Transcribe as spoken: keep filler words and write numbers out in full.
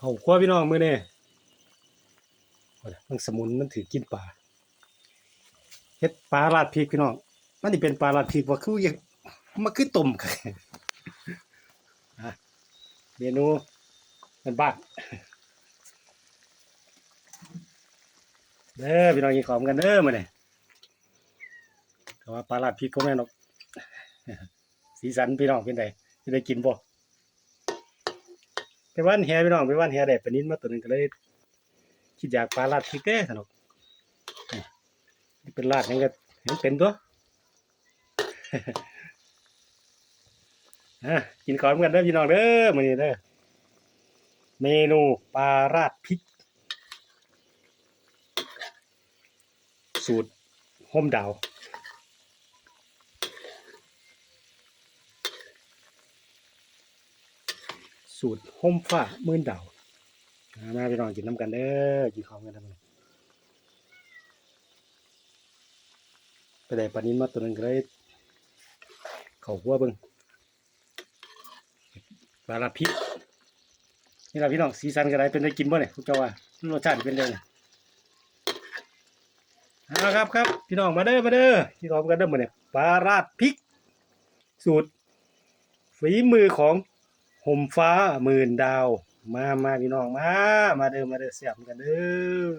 เข้าครัวพี่น้องมื้อนี้ บักสมุนมันถือกินปลา เฮ็ดปลาราดพริกพี่น้อง มันสิเป็นปลาราดพริกบ่ คือยัง มันคือต้ม อ่ะ เมนูบ้านๆ เด้อพี่น้อง กินข้าวกันเด้อมื้อนี้ แต่ว่าปลาราดพริกก็แม่นดอก สีสันพี่น้องเป็นไง สิได้กินบ่ ไปหว่านแหพี่น้อง ไปหว่านแหได้ปลานิลมาตัวหนึ่งก็เลย คิดอยากปลาราดพริกเด้อสนุก นี่เป็นราดหยังก็เห็นเป็นตัว อ่ะ กินข้าวนำกันเด้อพี่น้องเด้อมื้อนี้เด้อ เมนูปลาราดพริก สูตรโฮมดาว สูตรโฮมฟ้าหมื่นดาว มามาพี่น้องกินนำกันเด้อ กินข้าวนำกันเด้อมื้อนี้ ไปได้ปลานิลมาตัวหนึ่งก็เลย เข้าครัวเบิ่ง ปลาราดพริก นี่ล่ะพี่น้อง สีสันก็ได้ เป็นได้กินบ่เนี่ย พวกเจ้าว่ารสชาติเป็นไงเนี่ย เอาละครับ ครับ พี่น้องมาเด้อ มาเด้อ กินข้าวกันเด้อมื้อนี้ ปลาราดพริก สูตรฝีมือของโฮมฟ้าหมื่นดาว มามาพี่น้อง มา มาเด้อ มาเด้อ แซ่บกันเด้อ